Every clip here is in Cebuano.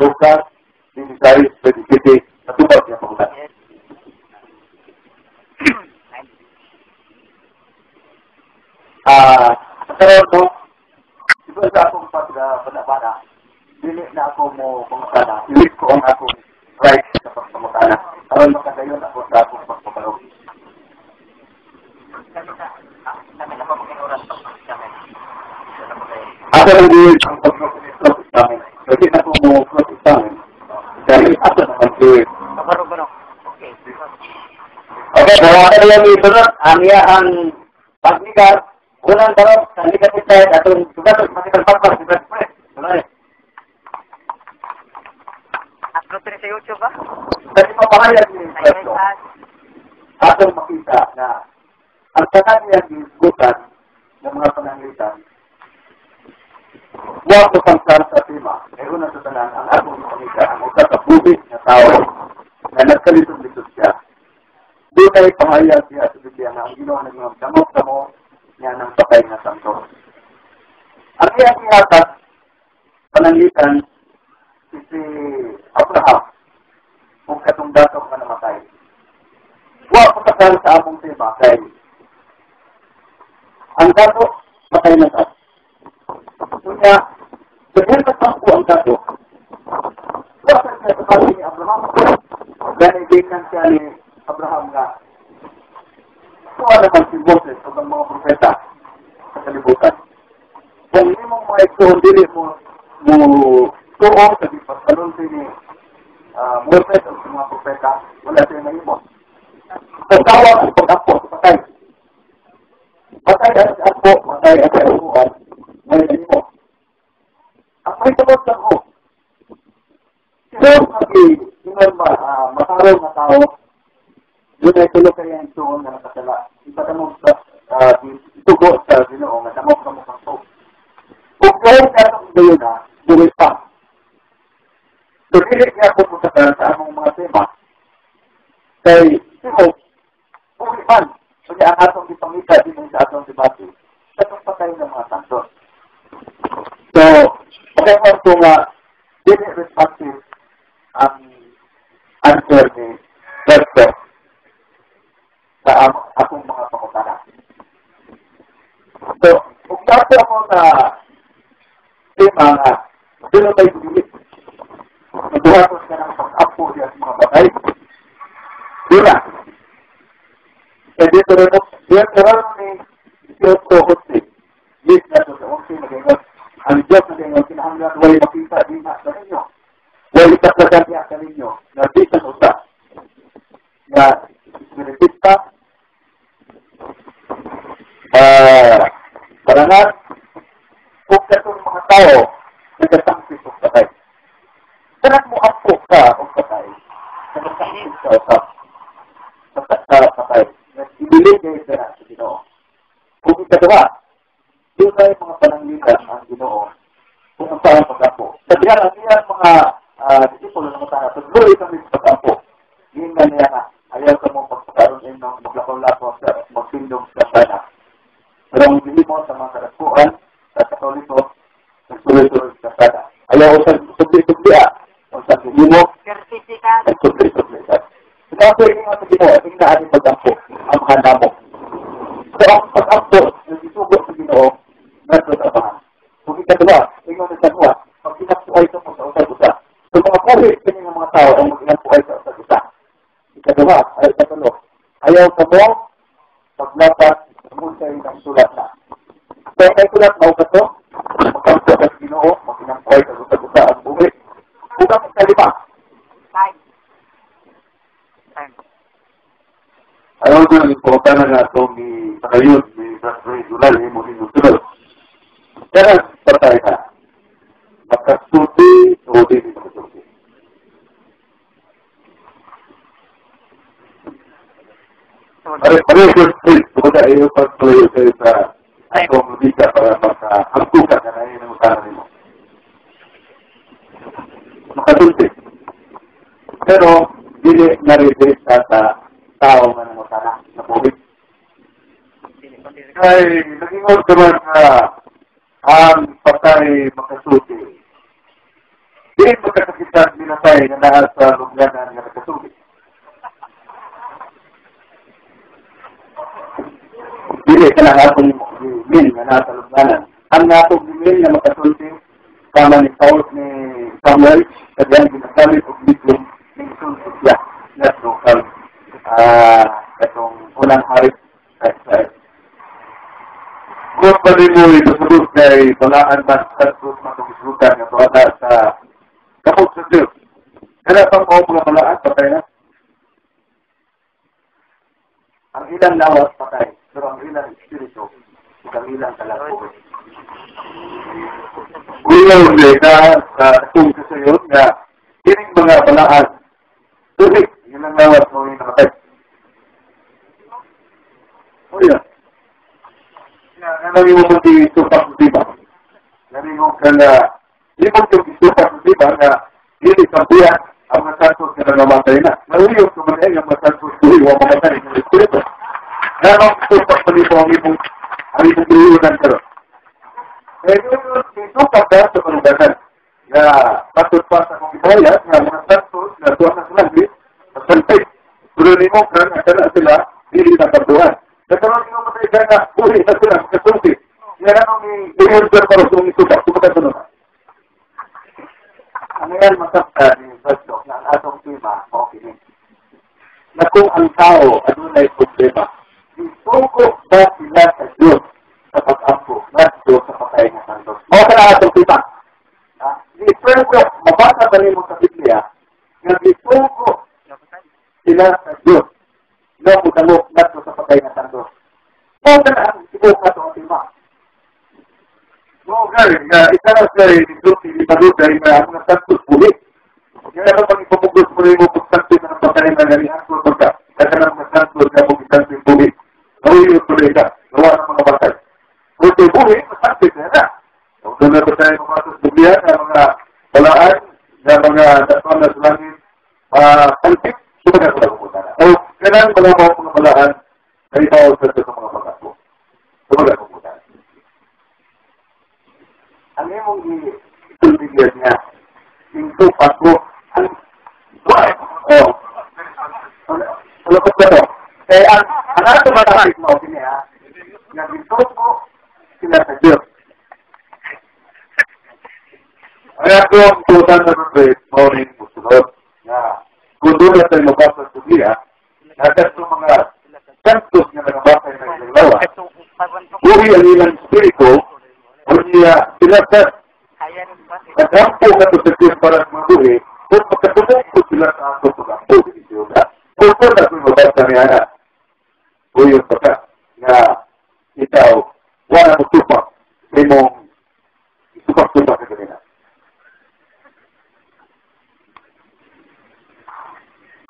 Lucas 16:27, natupad niya pangutana. Yes. Karon no, siguro sa akong pagpana, dili na ako mo pangutana. Ilit ko ang akong right sa pagpangutana. Aron makadayon ako sa akong pagpapalog. Ako lang din ang pag-cross-examine. Kasi na ako mo cross-examine. Dahil ako naman gawin. Okay. Okay, bawa ka na yung sunod. Ang iya ang pagnigar. Unang tanong, sa negative side, atong sugat, makitang pagpag, sugat, pre. Sunod. Upload rin sa YouTube ba? Kasi mapahayag ni Presto, atong makita na ang tanan niya gihisgutan ng mga pananglitan, wa ko pangkar sa tema. Kaya una sa tanan, ang atong makita, ang usa ka buhi nga tao na nagkalisod-lisod siya. Doon ay pahayag siya sa Biblia na ang Ginoo ng mga damok-damo niya ng patay nga santo. Ang iyang ihatag, pananglitan, si Abraham, kung katong dato nga namatay. Wa ko takal sa among tema kay ang dato patay na sa. Kunya, dahil katampo ang dato, wa sa siya sa ni Abraham. Gani gikan siya ni Abraham nga kuha naman si Moses o ang mga propeta sa kalibutan. Kung imong mga igsoon dili mo mo tuo sa gipagpanulti ni Moses o sa mga propeta, wala siya mahimo. Pagtawag ang pag-apo sa patay. Patay ang apo, patay ang kaibuan, may mahimo. Ang may tawag sa ko, sino ang matarong na tao, doon ay tulo kaya ang tuon na nakasala. Ipatamog sa itugo sa Ginoo nga damok ka mo kang tuo. Kung gawin ka itong gayon na, buhay pa. So, dili niya pupunta sa among mga tema. Kay, sino, buhay man. So, niya ang atong ipangita din sa atong debate, sa itong patay ng mga santos. So, okay man ito nga, dili responsive ang answer ni Berto sa akong mga pangutana. So, kung dato ako sa tema nga, doon tayo bulit. Nagbuhatos ka ng pag-apo diya sa mga batay. Doon na. Kaya dito rin, Deuteronomy 18:11. Yes, na ito sa 11, mag-ingot. Ang Diyos mag-ingot, kinahanglan, walay makita din na sa ninyo. Walay katlagan niya sa ninyo, na bisan usa. Na espiritista, parangat, kung katong mga tao, nagkasangkit o patay. Kanang mo ampo ka o patay, nagkasangkit ka o patay. Nag-ibili kayo sa Ginoo. Kung ikagawa, doon tayo mga pananglitan ang Ginoo kung ang taong pag-ampo. Sabihan ang iyang mga disipulo ng mga tao, tuloy kami sa pag-ampo. Yun nga niya nga, ayaw ka mong pagpakaroon ng maglakaw-lakaw sa magtindong sa sana. Pero ang hindi mo sa mga karakuan, sa Katoliko, nagtuloy-tuloy sa sana. Ayaw ko sa subli-subli o sa hindi mo, nagtuloy-tuloy sa. Ito ang pwede nga sa Ginoo, tingnan ang pag-ampo, ang handa mo. So ang pag-ampo, nagisugo sa Ginoo, nandun sa amahan. Kung ikadalawa, tingnan sa Sanwa, pag pinagpuhay ka mo sa usag-usa. So mga buhi, tingin ng mga tao ang mag-inagpuhay sa usag-usa. Ikadalawa, ay ikatlo, ayaw ka mo, paglapat, musay ng sulat na. So ang sulat, mao ka to, magkampo sa Ginoo, mag-inagpuhay sa usag-usa ang buhi. Kung ang ikalima, Time. Ayaw ko nang importante na itong ni Pagayon, ni Brad Dulal, mo hinusunod. Kaya patay na. Makasulti o di makasulti. Pare, bukod na iyo pagtuloy sa'yo sa akong lubika para makahampo ka na na yun ang utara nimo. Makasulti. Pero, dili nariresa sa tao nga nangutana sa buhit. Kay, nagingon ka man nga ang patay makasulti. Dili magkakakitan minatay nga naa sa lungganan nga nagkasugi. Dili ka lang atong min nga naa sa lungganan. Ang atong min nga makasulti sama ni Saul ni Samuel kadiyang ginagamit og liblong ning sulti siya ngadto kang katong unang hari sa Israel. Kung pa rin mo itusunod kay balaan man santos matong isurutan nga tuwa sa kamot sa Diyos. Kaya pang mao mga balaan, patay na. Ang ilang lawas patay, pero ang ilang espiritu, ang ilang kalabuhi. Kuyaw ka sa kung kasayon nga kining mga balaan, tuig, ilang lawas mo yung namatay. O yan. Nga mo mo isupak sa diba? Nga mo ka na, di mo yung isupak sa diba nga dili kampiyan ang mga santos nga nangamatay na. Naruyog ko man ang mga santos tuig, wa mamatay ng espiritu. Nga nang isupak pa nito ang imong giliunan karon. Eh, isupak ka sa kalugasan nga matod pa sa akong ibayat nga mga santos nga tuwa na sa langit, masalpit. Pero nimo ka nga kana sila, dili na kampuhan. Nagkaroon nyo matay ka nga, buhi na sila, magkasulti. Nga anong i-order para sa mong isupak, sumakan sa naman. Ang yan masakta ni Brad na ang atong tema, okay. Na kung ang tao adunay problema, isuko ba sila sa Diyos sa pag-ampo, ngadto sa patay nga santos? Mao ka na atong tema. Isuko, mabasa ba nimo sa Biblia, nga isuko sila sa Diyos na mudangop ngadto sa patay nga santos. Mao ka na ang tibuok atong tema. Oo, gari, nga isa na sila isuti, ipadugay nga ang mga santos buhi. Kaya ano pang ipamugos mo rin mo pagsantos ng patay na garihan ko pagka, kaya ng mga santos na pagsantos buhi. Nauyo tuloy ka, gawa ng mga batay. Kung ito'y buhi, masantos na na. Kung doon na ba tayo mamatos buhian ng mga balaan, ng mga datuan na sa langit, palpit, sumaga sa pumunta na. O, kailangan mga mga balaan, ay tawag sa mga pag-ako. Sumaga pumunta na. Ang imong isulbigyan niya, isupak ko, ang oh, malapot ba to? Eh, ang ato matapit mo, kini ha, nga gisuko sila sa Diyos. Ay ako ang tutan na rin, morning musunod, nga kung doon na tayo mabasa sa Biblia, na katong mga santos nga nangamatay na ilang lawas, buhi ang ilang espiritu, o niya sila sa naghampo ka to sa Diyos para sa mga buhi, kung magkatulong ko sila sa ato pag-ampo, kung doon na tayo mabasa niya na, buhi ang baka, nga ikaw, wala mo tupak sa imong isupak-tupak sa kanila.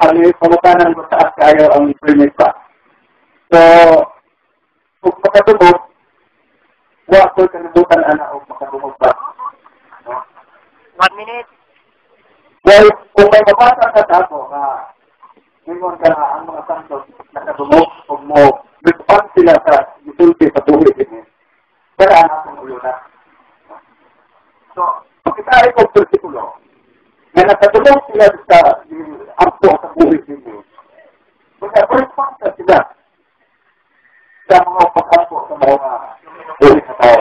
Ang pamutanan mo taas kayo ang permit pa. So, kung makatulog, wa ko'y kalibutan ana o makatulog pa. No? 1 minute. Well, kung may mabasa ka sa ako, na ingon ka na ang mga santos nakatulog, kung mo respond sila sa gisulti sa buhi din, pero ang akong ulo na. So, pagkita ay kong persikulo, na nakatulog sila sa ampo sa buhi ninyo, mag-respond sila sa mga pag-ampo sa mga buhi na tao.